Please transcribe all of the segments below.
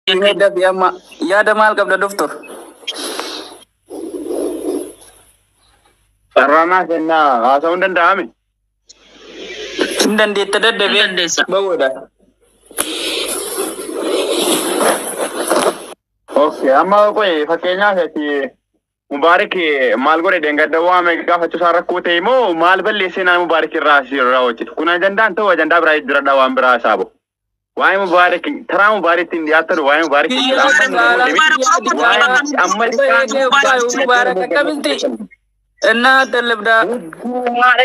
Dafi amma yaada maal qabda, doktor? Carraa kennaa, haasa'uun danda'ame. Hin dandeetta, daddabee. Dandeessa. Bahuudha. Okay, amma qoy, fakkeenyaaf ati Mubaarik maal godhe? Deengadda waame gaafachuu isaa rakkoo ta'e moo maal balleessee naan Mubaarik irraa asirraa hojjetu? Kun ajandaan ta'u ajandaa biraa jira, waan biraa saabo. Waa'ee Mubaarik taraa Mubaarik ittiin dhiyaatan, waa'ee Mubaarik amma Mubaarak akkamitti innaa dallabdaa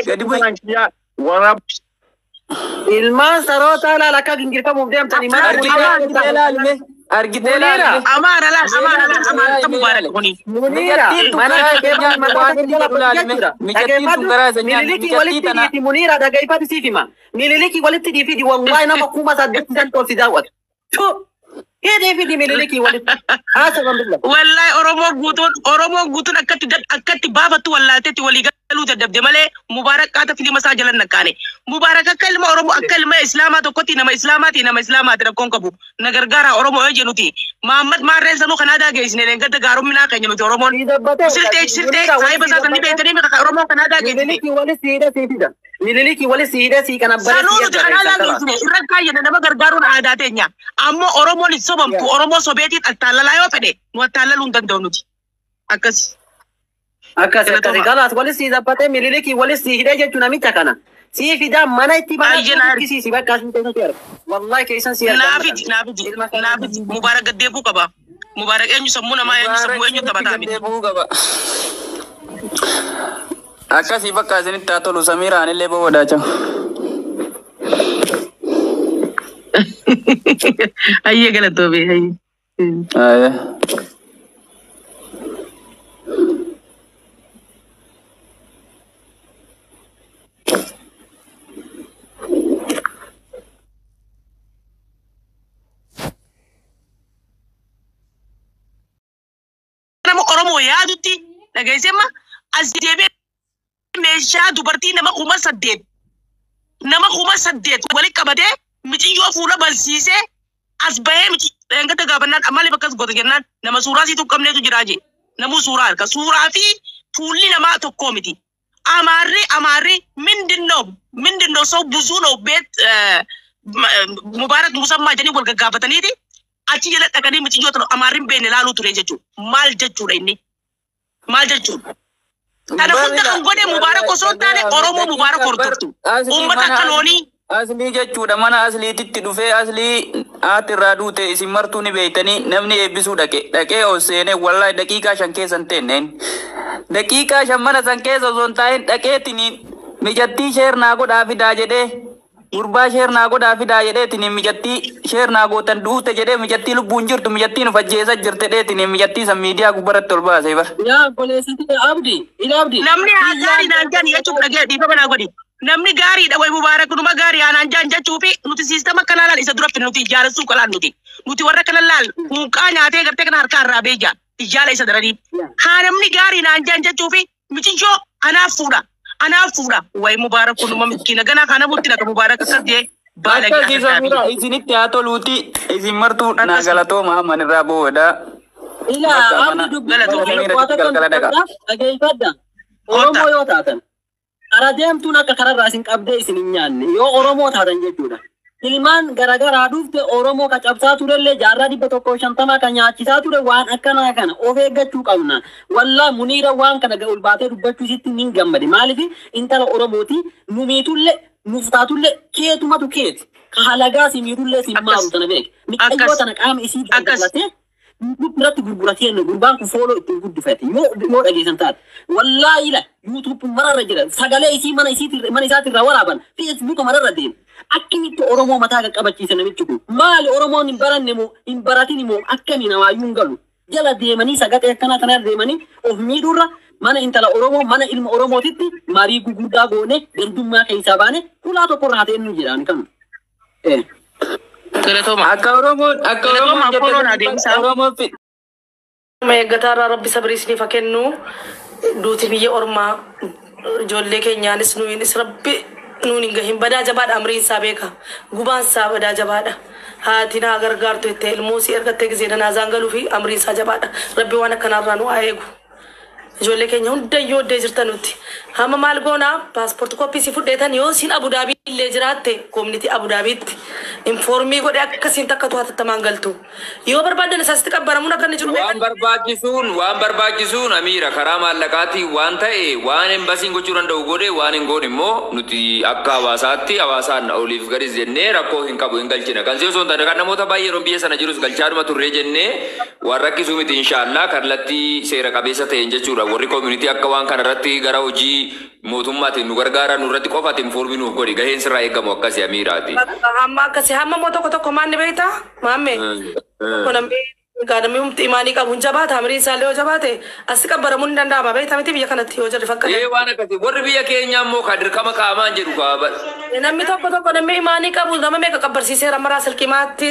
gadi bu'i. Waraab Ilmaan sarootaa laal akka gingirfamuuf deemtanii mana. Argitee laalme, argitee laalme. Amaara laal, Amaara laal, Amaara ta Mubaarak kuni. Muniira mana Mililikii walitti dhiifi. Muniira, dhaggeeffatu, siif hima. Mililikii walitti dhiifidi, wallahi nama 8000 tolsi daawwatu. Hidhii fidi Mililikii walitti. Haasa billa. Wallahi Oromoo guutuun akkatti baafattu wallaalteetti walii galuu dadhabde malee Mubaarak qaata filima isaa jalan naqaane. Mubaarak akka ilma Oromoo, akka ilma Islaamaa tokkotti, nama Islaamaati, nama Islaamaati, rakkoon qabu. Na gargaara Oromoo yoo jennuti. Mahammad Maarreen sanuu Kanaadaa geessine, leengadda gaarumminaa keenya nuti Oromoon. Siltee siltee saahiba isaa sanni beektanii mika Oromoon Kanaadaa geessine. Mililikii walitti hidhee sii fida. Mililikii walitti hidhee sii kana. Sanuu nuti Kanaadaa geessine irra kaayyana, nama gargaaruun aadaa teenya. Ammoo Oromoon hin sobamtu. Oromoo sobeetiin attaalalaa yoo fedhe nu attaalaluu hin danda'u nuti. Akkas. Akkas kalaas walitti sii zaphatee Mililikii walitti sii hidhee jechuun namicha kana. Sii fidaa, mana itti Baay'ee na banaa siisi bakka asii keessatti arga. Wallahi keessan sii arga. Naafiti, naafiti, naafiti. Mubaarak gaddeebuu qaba. Mubaarak eenyu sammuu namaa, eenyu sammuu eenyu taphataa miti. Deebi'uu qaba. Akkasii bakka isinitti haa tolu, Samiiraan illee bobodaa jira. Ayyee, galatoomee, ayyee. Ayyee. Nama Oromoo yaadutti dhageessemma as deebi'ee meeshaa dubartii nama 8000, nama 8000 walitti qabatee miciyyoo fuula bansiisee as bahee miti eengata gaafannaan maaliif akkas goota jennaan, nama suuraa siitu qabneetu jiraa jee. Namuu suuraa harka, suuraa fi fuulli namaa tokkoo miti. Amaarri ምንድን ነው ሰው ብዙ ነው ቤት Mubaarak Musammaa jedhanii wal gaggaafataniiti achi jala dhaqanii miciyyoo tana Amaarri hin beekne laaluu ture jechuudha. Maal jechuudha inni? Maal jechuudha? Kana hunda kan godhe Mubaarak osoo hin taane Oromoo Mubaarak hordoftu. Uummata akka loonii. Aslii jechuudha, mana asliititti dhufee, aslii haati irraa duute isin martuu ni beeytanii, namni eebbisuu dhaqe dhaqee ol seenee, wallahi daqiiqaa 5 keessa hin teenneen, daqiiqaa 5 mana san keessa osoo hin taa'in dhaqeetiniin mijattii share naa godhaa fidaa jedhee, gurbaa share naa godhaa fidaa jedheetiniin, mijattii share naa gootan duute jedhee, mijattii lubbuun jirtu, mijattiin uf ajjeesa jirte dheetiniin, mijattii san miidiyaa gubbaratti ol baasee bar. Yaa obboleessiti Abdi, ila Abdi. Namni haa gaarii naan jaan jechuuf dhagee dhiifama naa godhi. Namni gaariidha wayi Mubaarak numa gaarii haa naan jaan jechuu fi nuti siistama akkanaa laal isa dura nuti jaalessuu qalaan nuti. Nuti warra kana laal muunqaa nyaatee gartee kana harkaa irraa beeja ijjaala isa daranii. Haa namni gaarii naan jaan jechuu fi miciyyoo anaaf fuudha. Anaaf fuudha. Wayi Mubaarak kunuma miskiina ganaa kana mutti dhaqa Mubaarak akkas jee baala. Akkasii Samira, isinitti haa toluuti, isin martuu naa galatooma, amman irraa booda. Ila Bakka Abdi mana dubbii Galatoomii. galgala dhaqa. Dhageeffadha. Oromoo yoo taatan kara deemtuun akka kararraa isin qabdee isin hin nyaanne yoo Oromoo taatan jechuudha. Ilmaan garagaraa dhufte Oromoo ka cabsaa turellee jaarraa 150 kan nyaachisaa ture, waan akkanaa kana of eeggachuu qabna. Wallaa Muniira, waan kana ol baatee dubbachuu isitti nin gammade. Maaliif intala Oromooti nu miitullee nuuf taatullee keetumatu keeti. Ka halagaa si miidhullee si maaru tana beek. Micayyoo tana qaama isii dabalatee YouTube irratti gurguratee inni gurbaan kun follow ittiin guddifate yoo dhageessan taate, wallaahi la YouTube mararra jira, sagalee isii mana isii mana isaatirraa waraaban, Facebook mararra deema. Akkamitti Oromoo mataa qaqqabachiisa namichi kun? Maali, Oromoon hin baranne moo hin baratin moo akkami namaayyuu hin galu? Jala deemanii sagalee akkanaa kana deemanii of miidhuurra mana intala Oromoo, mana ilma Oromootitti marii gugurdaa goone, gandummaa keessaa baane, hulaa tokkorra haa ta'e nu jedhaan kanu. Galatooma. Akka Oromoon akka Galatooma, Oromoon follow naa jette deebisaa. Oromoon Nama eeggataarraa Rabbi sabrii isiniif haa kennu. Duuti biyya ormaa ijoollee keenyaanis nuyinis Rabbi Nuun hin gahin badaa jabaadha amriin isaa beeka. Gubaan isaa badaa jabaadha. Haati naa gargaartu jettee ilmoo si ergattee gisee danaazaan galuu fi amriin isaa jabaadha. Rabbi waan akkanaarraa nu haa eegu. Ijoollee keenya hundayyuu oddee jirtan nuti. Hamma maal goonaa paaspoortii koppii si fudheetan yoo siin Abudaabii illee jiraatte community Abudaabiitti inform godhe akkasiin takka to'atattamaan galtu. Yoo barbaadan isaasitti qabbaramuun akka inni jiru Waan beekan. barbaachisuun Amiira karaa maallaqaatiin waan ta'e waan embasiin gochuu danda'u godhe, waan hin goone immoo nuti akka hawaasaatti hawaasaan oliif gadis jennee rakkoo hin qabu hin galchina. Kan si osoo hin taane kan namoota baay'ee yeroo biyya sana jirus galchaadhuma turree jennee waan rakkisuu miti, inshaallah, kallattii seera qabeessa ta'een jechuudha. Warri community akka waan kana irratti gara hojii mootummaatiin nu gargaaran nurratti qofaatti inform nuuf godhi, gaheen sirraa eegamu akkasi, Amiiraati. Hamma akkasii hamma immoo tokko tokko maanni beektaa? Maamme. Tokko namni egaa namni humti imaanii qabu hin jabaata, amriin isaallee yoo jabaate asi qabbaramuun hin danda'ama, beektaa miti, biyya kanatti yoo jedhe fakkaata. Ee, waan akkasii warri biyya keenya immoo kan dirqama qaamaan jedhu kaaba. Namni tokko tokko namni imaanii qabu nama meeqa qabbarsiiseera maraa silkimaatti.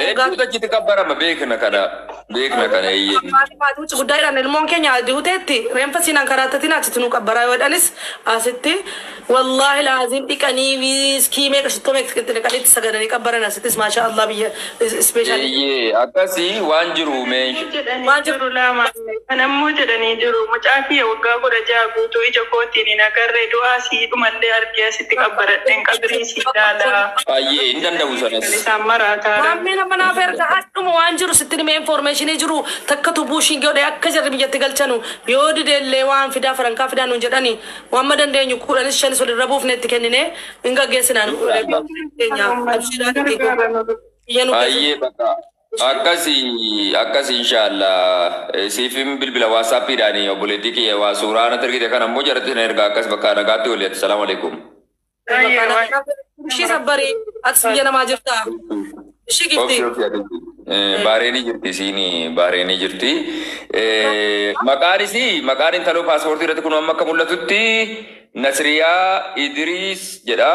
Hedduutu achitti qabbarama, beekna kana eeyyee. Maatii guddaadhaan ilmoon keenya duuteetti reenfa siinaan karaattatiin achitti nu qabbaraa yoo jedhanis asitti wallaahi laaziim dhiqanii wiiskii meeqa shittoo meeqa itti dhiqanii itti sagadanii qabbaran asittis, maashaa Allah, biyya ispeeshaalii. Eeyyee, akkasii waan jiru meesha. Jedhanii Waan jiru. jiru lama kanammoo jedhanii jiru, mucaa kiyya waggaa 16 guutuu ija kootiin hin agarre, du'aa sii dhumallee argee asitti qabbaradheen qabrii sii ilaalaa. Baay'ee hin danda'u sanas. Isaan maraataara. Maammee nama naaf erga hadhuma waan jiru sitti himee information jiru takka tubuushiin godhe akka jarri biyyatti galchanu yoo dideellee waan fidaa farankaa fidaa nuun jedhani waan ma dandeenyu 10s 5s walirra buufne itti kennine hin gaggeessinaan keenya abshiidhaan biyya nu keessa. Baay'ee bakka akkasii akkasii, inshaallah, siifin bilbila WhatsAppiidhaan obboleettii kiyya waa suuraa natti ergite kana immoo jaratti na erga, akkas bakka nagaatti walitti, salaamu alaikum. Ishii sabbarii atis biyya namaa jirta. Ishii gifti. Obsi, obsi. Baareenii jirti, isiin baareenii jirti. Maqaan isii, maqaan intaloo paaspoortii irratti kun amma akka mul'atutti Nasriyaa Idriis jedha.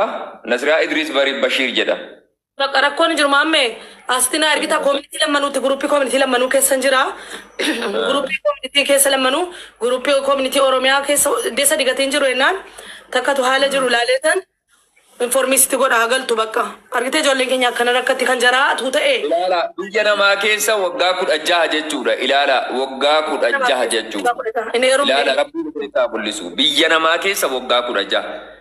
Nasriyaa Idriis Bashiir jedha. Bakka rakkoon hin jiru, maammee asitti na ergita community lammanuutti, group community lammanuu keessa jira. Group community keessa lammanuu, group community Oromiyaa keessa deessa digateen jiru jennaan takkatu haala jiru laaleetan inform sitti godha galtu bakka. Argitee ijoolleen keenya akkana rakkatti kan jaraatu ta'e. Ilaala, biyya namaa keessa waggaa 16 jechuudha. Ilaala, waggaa 16 jechuudha. Inni yeroo Ilaala, rabbiin isin mul'isu. Biyya namaa keessa waggaa 16.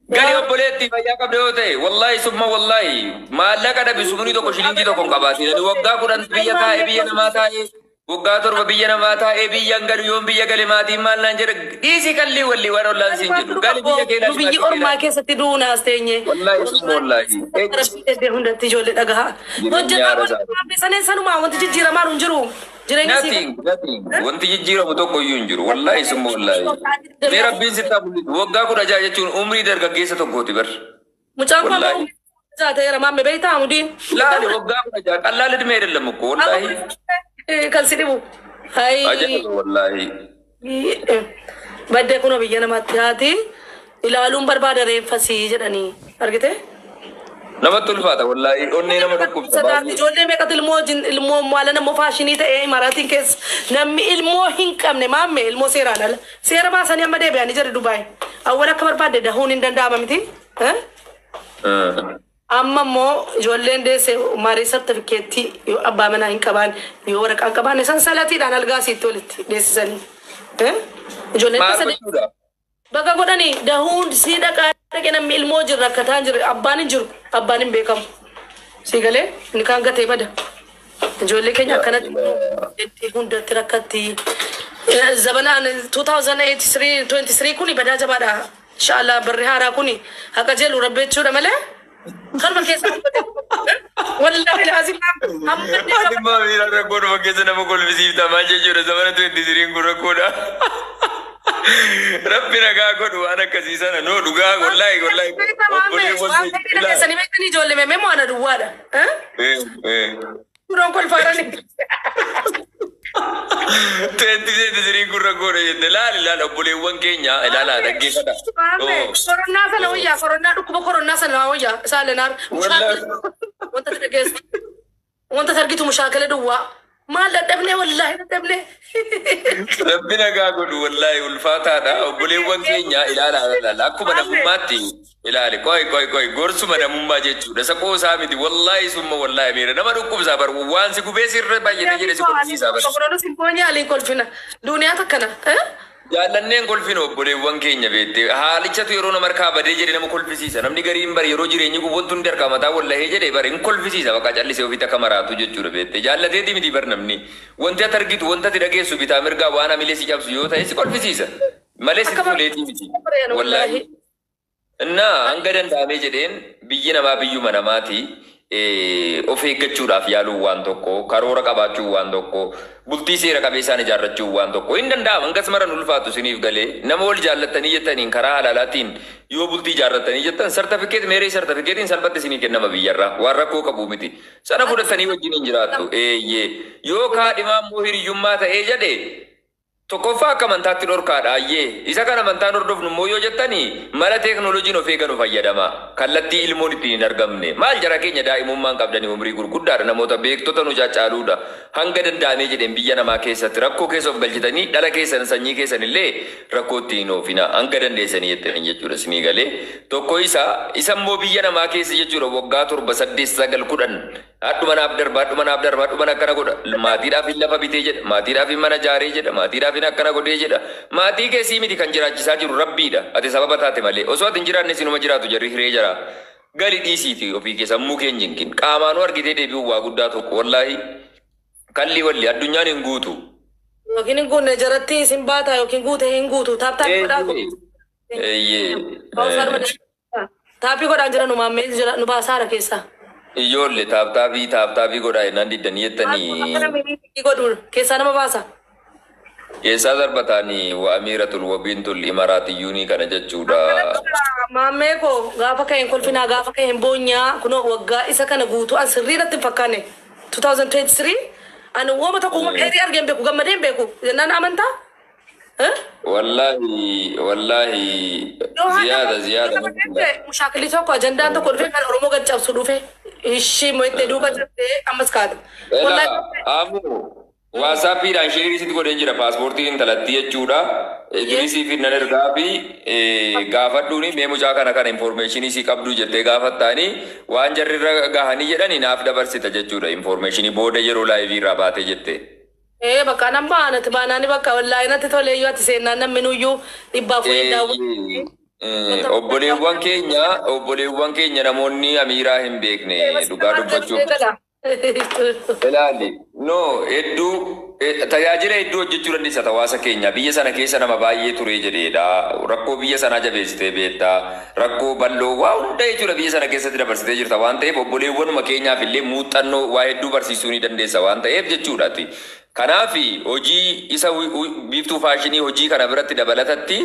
Gadi obboleetti fayyaa qabda yoo ta'e, wallaahi summa wallaahi, maallaqa dhabi sumni tokko shilingii tokko hin qabaatin. Ani waggaa 10 biyya taa'ee, biyya namaa taa'ee, waggaa 7 biyya namaa taa'ee, biyya hin galu, yoon biyya gale maatiin maal naan jedha, dhiisi qallii wallii waan ollaan siin jedhu gali biyya kee Nu biyyi ormaa keessatti duunaas teenye. Wallaahi summa wallaahi. Rabbii hundatti ijoollee dhagaha. Jireenya haara isaa. Hojjetaa saneen sanumaa wanti jijjiiramaa hin jiru. Jireenya sii. Nothing, nothing. Wanti jijjiiramu tokko iyyuu hin jiru. Wallaahi summa wallaahi. Mee rabbiin sitti haa mul'isu. Waggaa 16 jechuun umrii dargaggeessa tokkooti bar. Mucaan kun Wallaahi. amma ta'eera maamme beektaa mudiin. Laali, waggaa 16 ቀላል ዕድሜ አይደለም እኮ wallaahi. Kan si dhibu. Hayi. Ajaa'iba wallaahi. Baddee kunoo biyya namaatti haati ilaaluun barbaada reeffasii jedhanii argite. Namatti ulfaata wallaahi, onnee nama dhukkubsa Sadaati baay'ee. Ijoollee meeqatu ilmoo wajjin ilmoo maala nama fashion ta'ee Imaraatiin keessa namni ilmoo hin qabne, maamme, ilmoo seeraan ala seera baasanii amma deebi'anii jira Dubaay. Awwal akka barbaadde dahuun hin danda'ama miti. Amma immoo ijoolleen deesse marriage certificate yoo abbaa manaa hin qabaan, yoo waraqaa hin qabaanne, san salatiidhaan algaa siitti walitti deessisanii. Ijoolleen Maal keessa gochuudha? Bakka godhanii dahuun sii dhaqaa dhaqee namni ilmoo jiru rakkataan jiru, abbaan hin jiru, abbaan hin beekamu. Sii galee inni kaan gatee bada. Ijoollee keenya akkanatti itti hundatti rakkatti. Zabanaan 2083 23 kuni badaa jabaadha. Inshallah barri haaraa kuni haqa jedhu rabbi jechuudha malee. Kanuma keessa wallahi laazim amma Ati maamila rakkoodhuma keessa nama kolfisiifta, maal jechuudha, zamana 23 kun rakkoodha. Rabbi nagaa godhu waan akkasii sana noo dhugaa wallaahi wallaahi. Waan fedhii keessanii beektanii ijoollee meemee moo ana duwwaadha. Suuraan kolfaarani. 23 kun rakkoodha jette, laali laali, obboleewwan keenya ilaala, dhaggeeffadha. Koronnaa sana wayyaa, koronnaa dhukkuba koronnaa sana wayyaa isaan lenaar. Wanta dhageessu. Wanta argitu mushaakala duwwaa. Maal dadhabnee wallaahi dadhabnee. Rabbi nagaa godhu wallaahi ulfaataadha. Obboleewwan keenya ilaala ilaala. Akkuma namummaatti ilaali. Qoy qoy qoy gorsuma namummaa jechuudha. Saqoo isaa miti wallaahi summa wallaahi miira nama dhukkubsaa bar waan si gubee sirra baay'atee jedhe si kolfisiisaa bar. Obboleewwan sinfoonii aliin kolfina. Duniyaa takkana. Jaallanneen kolfina obboleewwan keenya beekte haalichatu yeroo nama harkaa badee jedhe nama kolfisiisa. Namni gariin bar yeroo jireenyi kun wanti hundi harkaa mataa wallahee jedhe bar hin kolfisiisa bakka callisee ofiitti akka maraatu jechuudha beekte. Jaallateeti miti bar namni. Wanti ati argitu wanti ati dhageessu bitaa mirgaa waan hamilee si cabsu yoo ta'e si kolfisiisa. Malee si toleetii miti. Wallaahi. Innaa hanga danda'amee jedheen biyyi namaa biyyuma namaati. Of eeggachuudhaaf yaaluun waan tokko, karoora qabaachuun waan tokko, bultii seera qabeessaan ijaarrachuun waan tokko. Hin danda'amu hangas maran ulfaatu isiniif galee nama wal jaallattanii jettaniin karaa halaalaatiin yoo bultii ijaarrattanii jettan sartifikeet meeree sartifikeetiin salphatti isinii kennama biyyarraa waan rakkoo qabu miti. Sana fudhattanii wajjin hin jiraattu. Eeyyee yoo kaadhimaa immoo hiriyyummaa ta'ee jedhe tokkoffaa akka amantaatti dhorkaadha ayyee isa kan amantaan hordofnu immoo yoo jettanii mala teeknooloojiin of eeganu fayyadama kallattii ilmoon ittiin hin argamne maal jara keenya daa'imummaan qabdanii umrii gurguddaadha namoota beektota nu caccaaluudha hanga danda'amee jedheen biyya namaa keessatti rakkoo keessa of galchitanii dhala keessan sanyii keessan illee rakkoo ittiin hin oofina hanga dandeessanii jettanii jechuudha isinii galee tokko isa immoo biyya namaa keessa jechuudha waggaa 7 8 9 10 haadhuma naaf darba haadhuma naaf darba haadhuma akkana godha maatiidhaaf hin lafa bitee jedha maatiidhaaf hin mana jaaree jedha maatiidhaaf hin akkana godhee jedha maatii keessii miti kan jiraachisaa jiru rabbiidha ati sababa taate malee osoo ati hin jiraanne sinuma jiraatu jarri hiree jara gali dhiisiiti ofii kee sammuu kee hin jinqin qaamaanuu argitee deebi'u waa guddaa tokko wallaahi kalli walli addunyaan hin guutu. Yookiin hin guunne jaratti isin baata yookiin guute hin guutu taap taap godhaa. Eeyyee. Taappii godhaan jira nu maammee jira nu baasaara keessaa. Ijoollee taaptaabii taaptaabii godhaa jennaan diddanii jettanii. Godhu keessaa nama baasa. Keessaa darbataanii wa amiiratul wabiintul imaraatiyyuunii kana jechuudha. Maammee koo gaafa ka'een kolfinaa gaafa ka'een boonyaa kunoo waggaa isa kana guutuu an sirrii irratti hin fakkaanne 2023 ani wooma tokko uuma dheerii argeen beeku gammadeen beeku jennaan amantaa. Wallaahi wallaahi ziyaada ziyaada. Mushaakilli tokko ajandaan tokko dhufee kan Oromoo gad cabsu dhufe ishii mo'ittee duuba cabsee ammas kaata. Amu waasaappiidhaan sheerii sitti godheen jira paaspoortiin intalattii jechuudha. Idrisii fi nan ergaa fi gaafadhuuni mee mucaa kana kana informeeshinii si qabdu jettee gaafattaanii waan jarri irra gahanii jedhanii naaf dabarsita jechuudha informeeshinii booda yeroo laayivii irraa baate jette. Bakka nan baanati baanaani bakka wallaahi natti tolee iyyuu ati seennaan namni nuyyuu dhibbaa fuudhee daawwatu. Obboleewwan keenya namoonni Amiiraa hin beekne dhugaa dubbachuuf. Ilaali no hedduu tajaajila hedduu hojjechuu dandeessa hawaasa keenya biyya sana keessa nama baay'ee ture jedheedha rakkoo biyya sanaa jabeessitee beektaa rakkoo bal'oo waa hunda jechuudha biyya sana keessatti dabarsitee jirta waan ta'eef obboleewwanuma keenyaaf illee muuxannoo waa hedduu barsiisuu ni dandeessa waan ta'eef jechuudhaati. Kanaaf hojii isa biiftuu faashinii hojii kana biratti dabalatatti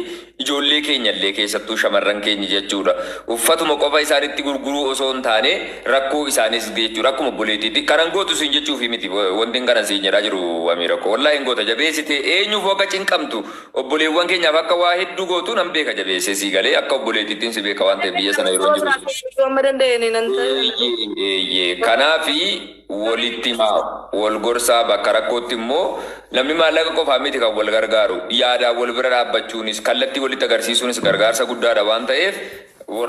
ijoollee keenya illee keessattuu shamarran keenya jechuudha. Uffatuma qofa isaanitti gurguruu osoo hin taane rakkoo isaanis jechuudha. Akkuma obboleettiitti kanan gootu siin jechuufi miti wanti kana siin jedhaa jiru Amiira koo. Wallaahi hin goota jabeessite eenyuuf akka cinqamtu obboleewwan keenyaaf akka waa hedduu gootu nan beeka jabeessee sii galee akka obboleettiittiin si beeka waan ta'eef biyya sana yeroo jiru. Kanaafi walitti wal gorsaa bakka rakkootti immoo namni maallaqa qofaa miti kan wal gargaaru yaadaan wal bira dhaabbachuunis kallattii walitti agarsiisuunis gargaarsa guddaadha waan ta'eef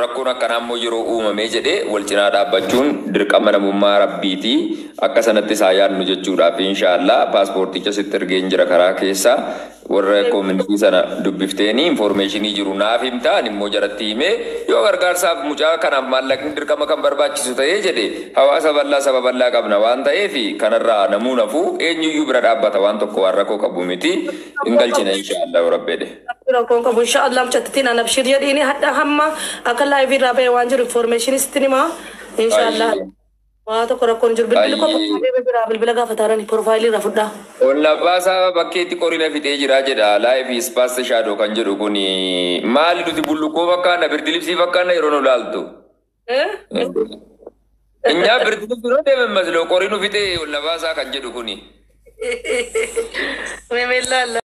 rakkoon akkanaa immoo yeroo uumamee jedhee wal cinaa dhaabbachuun dirqama namummaa rabbiiti akka sanatti isaa yaadnu jechuudhaaf inshaallah paaspoorticha sitti ergeen jira karaa keessaa warra koomunitii sana dubbifteeni informeeshinii jiru naaf himtaan immoo jaratti himee yoo gargaarsaaf mucaa kanaaf maallaqni dirqama kan barbaachisu ta'ee jedhe hawaasa bal'aa saba bal'aa qabna waan ta'eef kanarraa namuu nafuu eenyuyyuu bira dhaabbata waan tokko waan rakkoo qabu miti hin galchina inshaallah rabbeedhe. Rakkoon qabu inshaallah mucattiin an abshir jedhiini hadha hamma akka laayivii irraa ba'e waan jiru informeeshinii sitti himaa inshaallah. Waa tokko rakkoon jiru bilbilli koo biraa bilbila gaafataarani profaayilii irraa fudhaa. Ollabbaasaa bakkeetti qorina fixee jira jedha laayivii ispaas shaadoo kan jedhu kun maali nuti bullukkoo fakkaanna birdilibsii fakkaanna yeroo nu laaltu. Inyaa birdilibsii noo deemen masloo qorinu fixee ollabbaasaa kan jedhu kuni. Memellaalla.